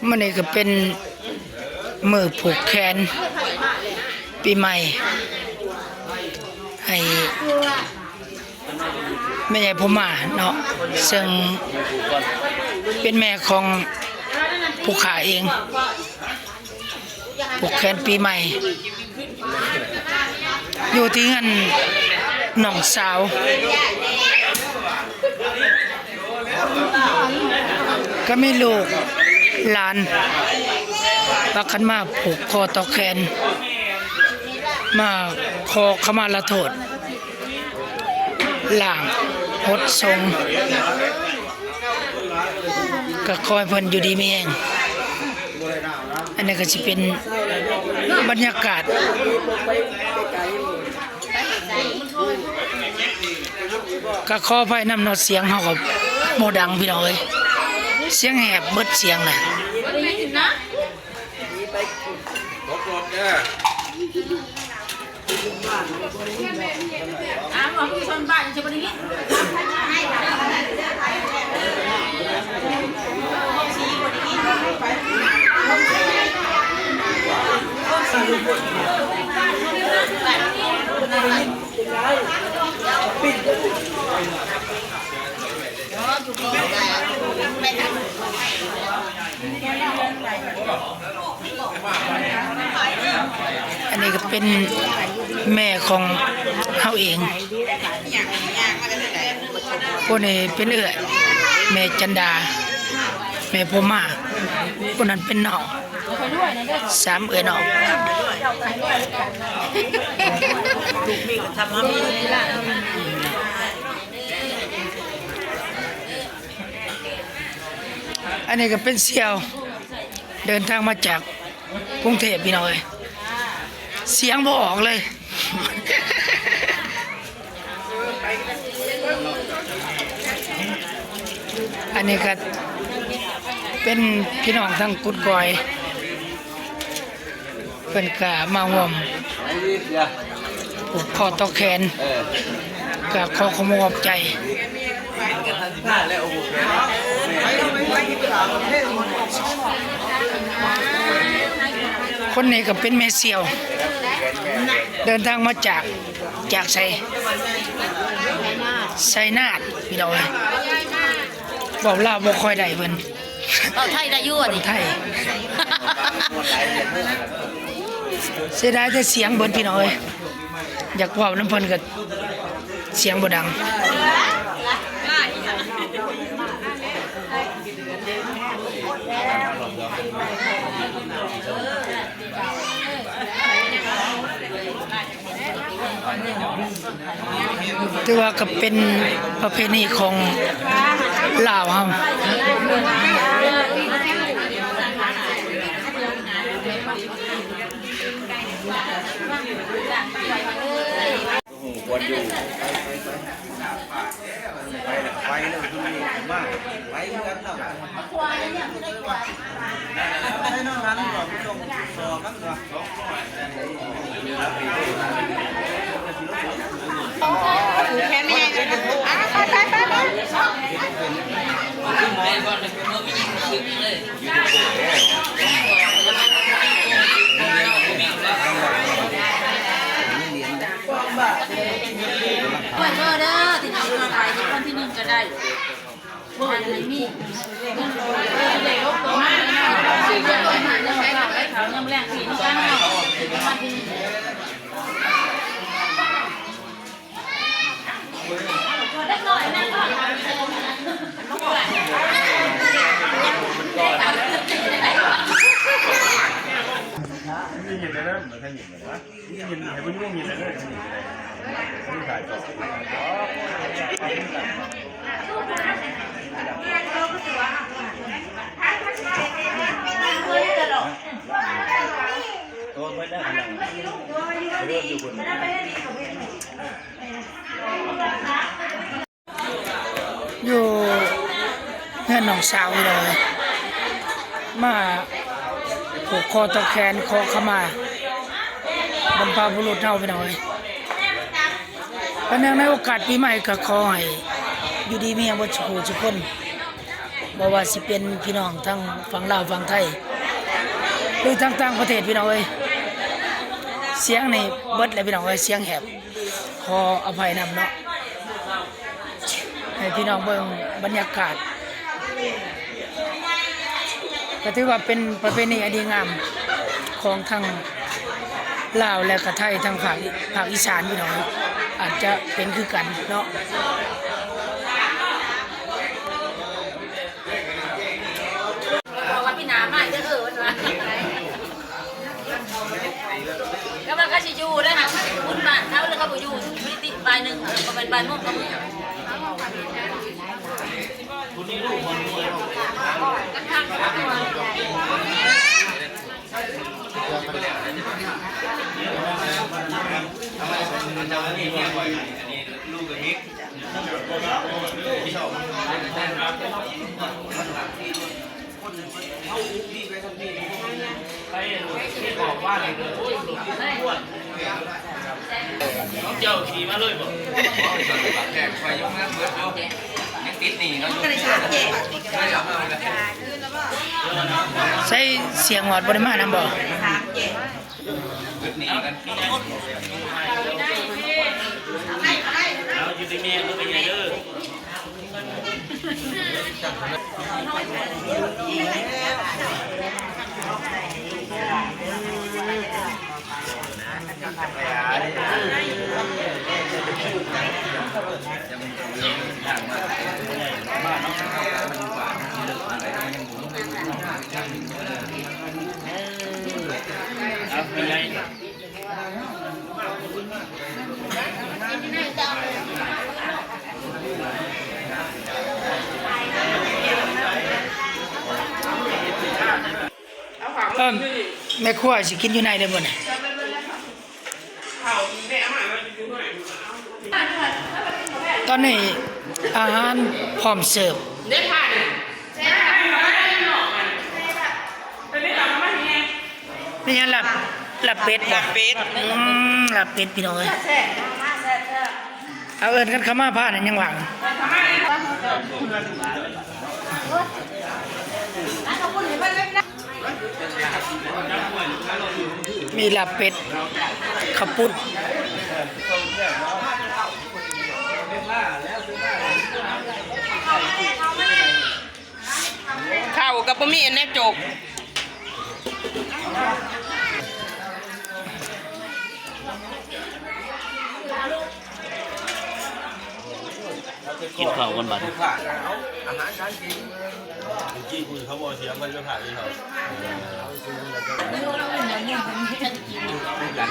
ມື້ນີ້ກໍເປັນມື້ຜູກແຂນປີໃໝ່ໃຫ້ ແມ່ໃຫຍ່ພົມມາເນາະ ເຊິ່ງເປັນແມ່ຂອງຜູ້ຂ້າເອງ ຜູກແຂນປີໃໝ່ ຢູ່ທີ່ເຮືອນນ້ອງສາວ ກໍມີລູກຫຼານພາກັນມາຜູກຄໍຕໍ່ແຂນ ມາຂໍຂະມາລາໂທດ ລ້າງຫົດສົງ ກໍຂໍໃຫ້ເພິ່ນຢູ່ດີມີແຮງ. ອັນນີ້ກໍຊິເປັນບັນຍາກາດ ກໍຂໍອະໄພນຳເນາະ ສຽງເຮົາກໍບໍ່ດັງພີ່ນ້ອງເອີຍ ສຽງແຫບເບິດສຽງນະ. ອັນນີ້ກໍເປັນແມ່ຂອງເຮົາເອງ ຜູ້ນີ້ເປັນເອື້ອຍ ແມ່ຈັນດາ ແມ່ພົມມາ ຜູ້ນັ້ນເປັນນ້ອງ ສາມເອື້ອຍນ້ອງ. ອັນນີ້ກໍເປັນສ່ຽວ ເດີນທາງມາຈາກກຸງເທບພີ່ນ້ອງເອີຍ ສຽງບໍ່ອອກເລີຍ. ອັນນີ້ກໍເປັນພີ່ນ້ອງທາງກຸດກອຍ ເພິ່ນກະມາຮ່ວມຜູກຄໍຕໍ່ແຂນ ກະຂໍຂອບອົກຂອບໃຈ. ຄົນນີ້ກໍເປັນແມ່ສ່ຽວ ເດີນທາງມາຈາກ ຈາກໃສ? ໄຊນາດ ພີ່ນ້ອງເອີຍ ເວົ້າລາວບໍ່ຄ່ອຍໄດ້ເພິ່ນ. ເວົ້າໄທໄດ້ຢູ່ ຄົນໄທ. ເສຍດາຍແຕ່ສຽງເພິ່ນ ພີ່ນ້ອງເອີຍ ຢາກເວົ້ານຳເພິ່ນກໍສຽງບໍ່ດັງ. ຖືວ່າກໍເປັນປະເພນີຂອງລາວເຮົາ. ຮູ້ຄວນຢູ່ ໄປແລ້ວ ໄປແລ້ວ ມາ ໄປເຮືອນແລ້ວ ໄປນອນນັ້ນ ສອກກັນວ່າ ແຂນແມ່ ອ່າ ໄປ ໄປ ໄປ ໄປ. ເປີດເບີເດີ ທີ່ເອົາເງິນໄປ ທີ່ຄົນທີ່ໜຶ່ງກໍໄດ້ ເບີໃຫ້ມີເງິນ ເງິນໂຕ ເງິນໂຕ ເງິນໂຕ ເງິນໂຕ ເງິນໂຕ ເງິນໂຕ ເງິນໂຕ ເງິນໂຕ ເງິນໂຕ ເງິນໂຕ ເງິນໂຕ ເງິນໂຕ ເງິນໂຕ ເງິນໂຕ ເງິນໂຕ ຢູ່ເຮືອນນ້ອງສາວພີ່ນ້ອງເອີຍ ມາຜູກຄໍຕໍ່ແຂນ ຂໍຂະມາບັນພະບຸລຸດເຮົາພີ່ນ້ອງເອີຍ. ກໍເນື່ອງໃນໂອກາດປີໃໝ່ ກໍຂໍໃຫ້ ຢູ່ດີມີແຮງເບິດສູ່ຜູ້ສູ່ຄົນ ບໍ່ວ່າຊິເປັນພີ່ນ້ອງທາງຝັ່ງລາວຝັ່ງໄທ ຫຼືທາງຕ່າງປະເທດ ພີ່ນ້ອງເອີຍ. ສຽງນີ້ເບິດແລ້ວພີ່ນ້ອງເອີຍ ສຽງແຫບ ຂໍອະໄພນຳເນາະ ໃຫ້ພີ່ນ້ອງເບິ່ງບັນຍາກາດ ກໍຖືວ່າເປັນປະເພນີອັນດີງາມຂອງທັງລາວ ແລະກະໄທ ທາງພາກ ພາກອີສານ ພີ່ນ້ອງ ອາດຈະເປັນຄືກັນເນາະ. ບອກວ່າປີໜ້າມາເດີເອີ ເພິ່ນວ່າ ແຕ່ວ່າກໍຊິຢູ່ໄດ້ຫາ ບຸນບ້ານເຂົາ ຫຼືເຂົາບໍ່ຢູ່ ມີຕິດບ່າຍໜຶ່ງ ກໍແມ່ນບ່າຍໂມງກໍມື້. ເຈົ້າຂີ່ມາເລີຍບໍ່? ຍັງຕິດໜີ້ເນາະ. ໃສ່ສຽງຫອດບໍ່ໄດ້ມານຳບໍ່? ເອົາຢູ່ດີມີແຮງເດີ ເອີ້ນແມ່ຄົວຊິກິນຢູ່ໃນເດີມື້ນີ້. ຕອນນີ້ອາຫານພ້ອມເສີບ. ແມ່ນຫຍັງ ລາບ ລາບເປັດບໍ່? ລາບເປັດ. ອືມ ລາບເປັດ ພີ່ນ້ອງເອີຍ. ເອົາ ເອີ້ນກັນເຂົ້າມາ ພານັ້ນຍັງວ່າງ. ມີລາບເປັດ ເຂົ້າປຸ້ນ. ເຂົ້າກໍບໍ່ມີອັນແນວຈົກ. ກິນເຂົ້າກ່ອນບັດນີ້. ອາຫານການກິນ ເມື່ອກີ້ຄຸນເຂົາບໍ່ເສຍເພິ່ນໄປພາກອີ່ເຂົາ ຄືກັນ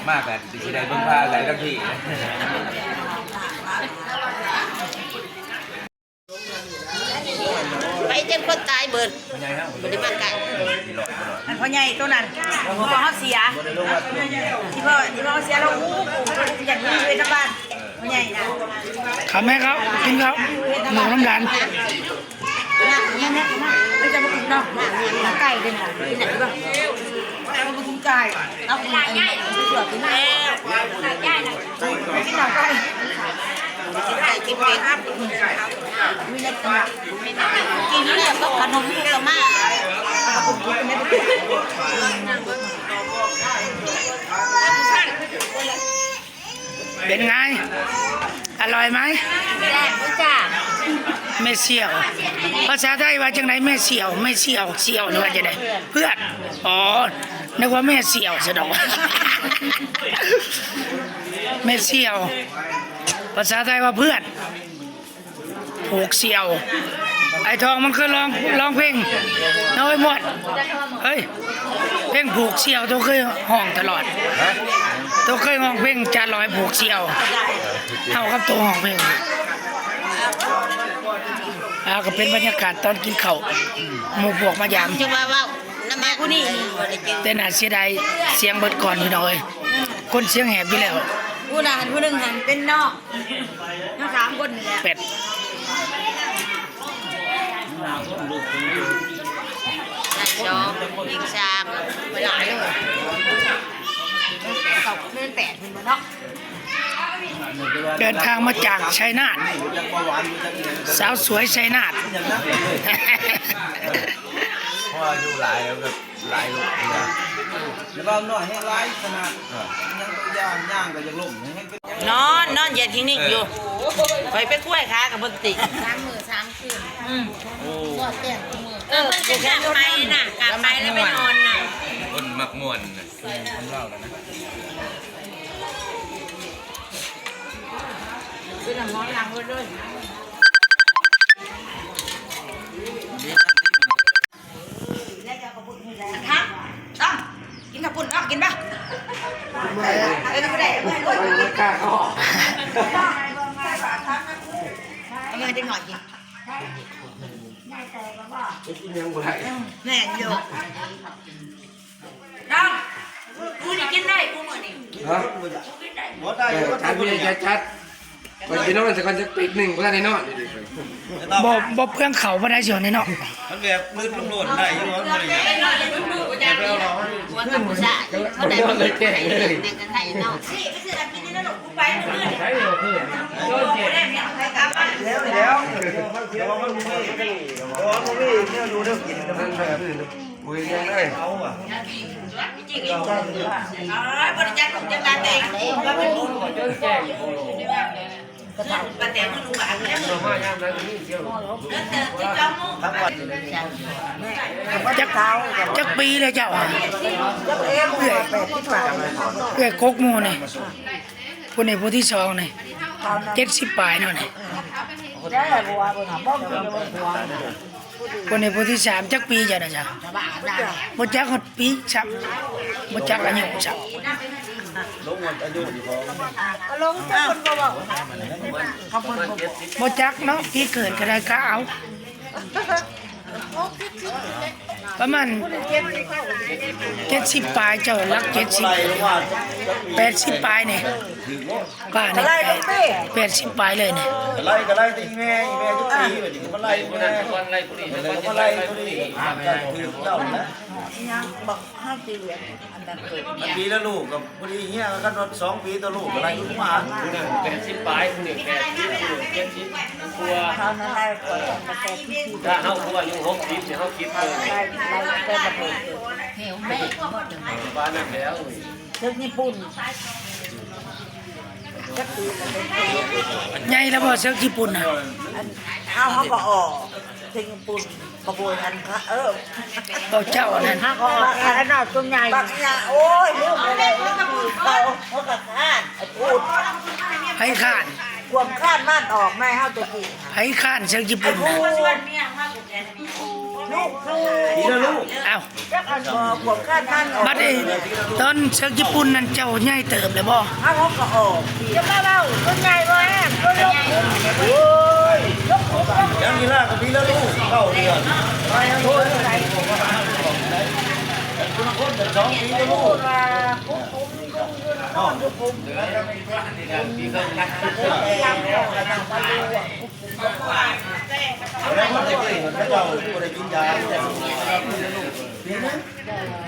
ມາກະຊິໄດ້ເບິ່ງພາໄຫຼທັງທີ. ໄປຈົນຄົນຕາຍເບິດ ບໍ່ໄດ້ມາໃກ້. ອັນພໍ່ໃຫຍ່ໂຕນັ້ນ ພໍ່ເຮົາເສຍ ທີ່ພໍ່ ທີ່ພໍ່ເຮົາເສຍ ລາວຮູ້ ຢາກຮູ້ເວຍທາງບ້ານ ພໍ່ໃຫຍ່ນະ. ເຂົ້າແມ່ເຂົ້າ ກິນເຂົ້າ ໝູນຳກັນ. ນະ ແມ່ ແມ່ ແມ່ ເຈົ້າບໍ່ກິນເນາະ ໄກ່ເດ້ນະ ກິນໄດ້ບໍ່? ເອົາບໍ່ກິນໄກ່ ເອົາກິນອັນນີ້ ກິນແລ້ວ ກິນໜັງໄກ່ ກິນໄກ່ ກິນເປັດ ມີແຕ່ກິນ ກິນແລ້ວກໍຂະໜົມກໍມາ ເປັນໄງ? ອະຮ່ອຍໄໝ? ແຊບຢູ່ຈ້າ. ແມ່ສ່ຽວ ພາສາໄທວ່າຈັ່ງໃດ? ແມ່ສ່ຽວ ແມ່ສ່ຽວ ສ່ຽວນີ້ວ່າຈັ່ງໃດ? ເພື່ອນ. ອໍ ນຶກວ່າແມ່ສ່ຽວຊະດອກ. ແມ່ສ່ຽວ ພາສາໄທວ່າເພື່ອນ. ຜູກສ່ຽວ ໄອ້ທອງມັນເຄີຍຮ້ອງ ຮ້ອງເພງ ນ້ອຍໝົດ ເຮີ້ຍ ເພງຜູກສ່ຽວ ໂຕເຄີຍຮ້ອງຕະຫຼອດ ໂຕເຄີຍຮ້ອງເພງຈານລອຍຜູກສ່ຽວ ເຮົາກັບໂຕຮ້ອງເພງ. ອ່າ ກໍເປັນບັນຍາກາດຕອນກິນເຂົ້າ ໝູ່ພວກມາຢາມ ຈັ່ງວ່າເວົ້ານຳແມ່ຜູ້ນີ້ ແຕ່ໜ້າເສຍດາຍສຽງເບິດກ່ອນ ພີ່ນ້ອງເອີຍ ຄົນສຽງແຫບຢູ່ແລ້ວ ຜູ້ນັ້ນ ຜູ້ໜຶ່ງຫັ້ນເປັນນ້ອງ ທັງສາມຄົນນີ້ແຫຼະ ແປດ ສອງ ອີກສາມ ຫຼາຍເລີຍ ເຂົ້າເປັນແປດ ເຫັນບໍ່ເນາະ. ເດີນທາງມາຈາກໄຊນາດ ສາວສວຍໄຊນາດ ເພາະອາຍຸຫຼາຍແລ້ວກໍຫຼາຍໂລກ ແຕ່ວ່ານ້ອຍແຮງຫຼາຍຂະໜາດ ເອີ ຍັງໄປຍ່າງ ຍ່າງກໍຢາກລົ້ມ ຍັງໄປ ນອນ ນອນຢຽດຫິງນິກຢູ່ ເອີ ຂ້ອຍໄປຄວາຍຂາກັບບໍ່ຕິ ສາມມື້ສາມຄືນ ອືມ ໂອ້ ນອນແຈ້ງທຸກມື້ ເອີ ເພິ່ນກໍກັບໄປນະ ກັບໄປແລ້ວໄປນອນນະ ຄົນມັກມ່ວນນະ ແມ່ນ ຄົນລາວນະ ຄືນ້ຳຮ້ອນລ້າງເບິດເລີຍ. ກິນເຂົ້າປຸ້ນເນາະ ກິນບໍ່? ເອີ ບໍ່ໄດ້ ເອົາມາໃຫ້ເດັກນ້ອຍກິນ ກິນຫຍັງບໍ່ໄດ້ ແມ່ນຢູ່ ນ້ອງ ກູນີ້ກິນໄດ້ກູມື້ນີ້ ຮະ ບໍ່ໄດ້ ເອີ ຖ້າມີຈະຈັດ ຂ້ອຍຊິນອນຊະກ່ອນຈັກປີໜຶ່ງ ບໍ່ທັນໄດ້ນອນຢູ່ດີ ບໍ່ ບໍ່ເປືອງເຂົ້າປານໃດຊ່ວງນີ້ເນາະ ມັນແບບລຶດລົງໂລດໄດ້ຢູ່ ມັນບໍ່ໄດ້ຫຍັງ ຜົວກັບຜູ້ຊາຍ ເຂົາໄດ້ ນອນເລີຍແຈ້ງເລີຍ ແມ່ນກັນໄດ້ເນາະ ນີ້ໄປຊື້ນ້ຳກິນຢູ່ນະລູກ ກູໄປມື້ຄືນ ນອນແຈ້ງ ແລ້ວ ແລ້ວ ແຕ່ວ່າມັນບໍ່ມີ ແຕ່ວ່າມັນບໍ່ມີແນວຢູ່ແນວກິນ ມັນແບບ ໂອ້ຍ ຍັງໄດ້ ເອົາວ່າ ເອີຍ ບໍ່ໄດ້ຈັກລູກຈັກຫຼານເອງ ວ່າເປັນບຸນ ປາແຕວ ເອີ ເອີ ສິບສອງໂມງ ຈັກ ຈັກປີແລ້ວເຈົ້າຫະ? ເອື້ອຍ ເອື້ອຍກົກໝູ່ນີ້ ຜູ້ນີ້ຜູ້ທີສອງນີ້ ເຈັດສິບປາຍເນາະນີ້ ຄົນນີ້ຜູ້ທີສາມ ຈັກປີເຈົ້ານະ? ບໍ່ຈັກຮອດປີຊ້ຳ ບໍ່ຈັກອາຍຸຊ້ຳ ລົງອາຍຸຢູ່ບໍ່? ລົງຈັກຄົນບໍ່ເວົ້າ ບໍ່ຈັກເນາະ ປີເກີດກໍໄດ້ກະເອົາ ປະມານເຈັດສິບປາຍ ເຈົ້າຫຼັກເຈັດສິບ ແປດສິບປາຍນີ້ ປ້ານີ້ແປດສິບປາຍເລີຍນີ້ ໄລ່ກໍໄລ່ແຕ່ອີແມ່ ອີແມ່ຈັກປີບັດນີ້ກໍມາໄລ່ແມ່ ແລ້ວກໍມາໄລ່ຜູ້ນີ້ ກໍຖືກເຈົ້ານະ ບັກຫ້າປີ ອັນນັ້ນເກີດ ມັນປີລະລູກກໍພໍດີເຮຍ ຄັນວ່າສອງປີຕໍ່ລູກກໍໄລ່ລູກມາ ຜູ້ນັ້ນແປດສິບປາຍ ຜູ້ນີ້ແປດສິບ ຜູ້ນີ້ເຈັດສິບກວ່າ ເຮົານັ້ນໄລ່ກ່ອນ ແຕ່ແປດສິບ ຖ້າເຮົາ ເຮົາອາຍຸຫົກສິບນີ້ ເຮົາຄິດເບິ່ງ ໄລ່ ໄລ່ແຕ່ລະເບີດ ປານນັ້ນແລ້ວ ເຊິ່ງຍີ່ປຸ່ນ ຈັກປີແລ້ວ ໃຫຍ່ແລ້ວບໍ່ເຊິ່ງຍີ່ປຸ່ນນະ? ອັນ ເຮົາ ເຮົາກໍອອກ ເຊິ່ງຍີ່ປຸ່ນ ຂະບວນອັນ ເອີ ເຈົ້າອັນນັ້ນ ເຮົາກໍອອກ ອັນນັ້ນຕົວໃຫຍ່ ບັກຫຍັງ ໂອ້ຍ ລືມໄປແລ້ວ ເຂົາ ເຂົາກໍຄ້ານ ໄອ້ພຸ້ນ ໃຜຄ້ານ ຄວາມຄ້ານບ້ານອອກໃນເຮົາແຕ່ກີ້ ໃຜຄ້ານເຊິ່ງຍີ່ປຸ່ນນະ? ລູກຄື ປີລະລູກ ອ້າວ ຈັກອັນບໍ່ ພວກຂ້າທ່ານອອກ ບັດນີ້ຕອນເສິກຍີ່ປຸ່ນນັ້ນເຈົ້າໃຫຍ່ເຕີບແລ້ວບໍ່? ເຮົາກໍອອກ ຢ່າມາເວົ້າ ຕົວໃຫຍ່ບໍ່ແຮງ ຕົວລົກຂຸມ ໂອ້ຍ ລົກຂຸມ ຍັງກິລາກໍປີລະລູກ ເກົ້າເດືອນ ໄປ ໂອ້ຍ ຄົນລະຄົນ ສອງປີລະລູກ ວ່າຂຸມຂຸມ ນອນຢູ່ຂຸມ ແລ້ວມັນໄດ້ກິນ ເຂົາເຈົ້າບໍ່ໄດ້ກິນຢາ ປີໜຶ່ງ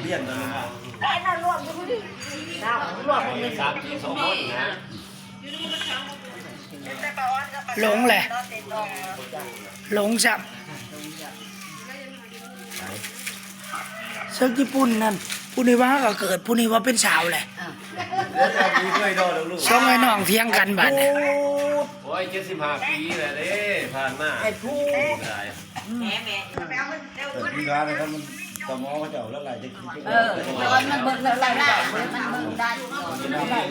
ລ້ຽງກັນລົງມາ ສາມປີສອງຄົນນະ ຫຼົງແຫຼະ ຫຼົງຊ້ຳ ເສິກຍີ່ປຸ່ນນັ້ນ ຜູ້ນີ້ວ່າຫາກໍເກີດ ຜູ້ນີ້ວ່າເປັນສາວແຫຼະ ເອີ ສອງອ້າຍນ້ອງຖຽງກັນບາດນີ້ ໂອ້ຍ ເຈັດສິບຫ້າປີແລ້ວເດ້ ຜ່ານມາ ໄອ້ຜູ້ ເອີ ມັນເບິ່ງໄດ້ ມັນເບິ່ງໄດ້ ເອີ ມັນ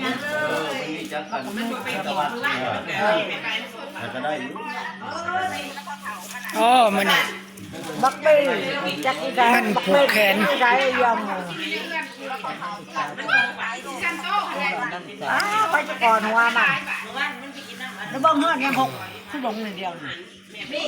ມີຈັກອັນ ເອີ ມັນກໍໄດ້ຢູ່ ອໍ ມື້ນີ້ ບັກເບ້ ຈັກອີໃດ ມັນຜູກແຂນ ບັກເບ້ອີໃດ ຢ້ຽມ ອ້າວ ໃຜຈະກ່ອນຫົວມັນ ແລ້ວເບິ່ງເຮືອນຍັງຫົກ ຄືຫຼົງນິດດຽວນີ້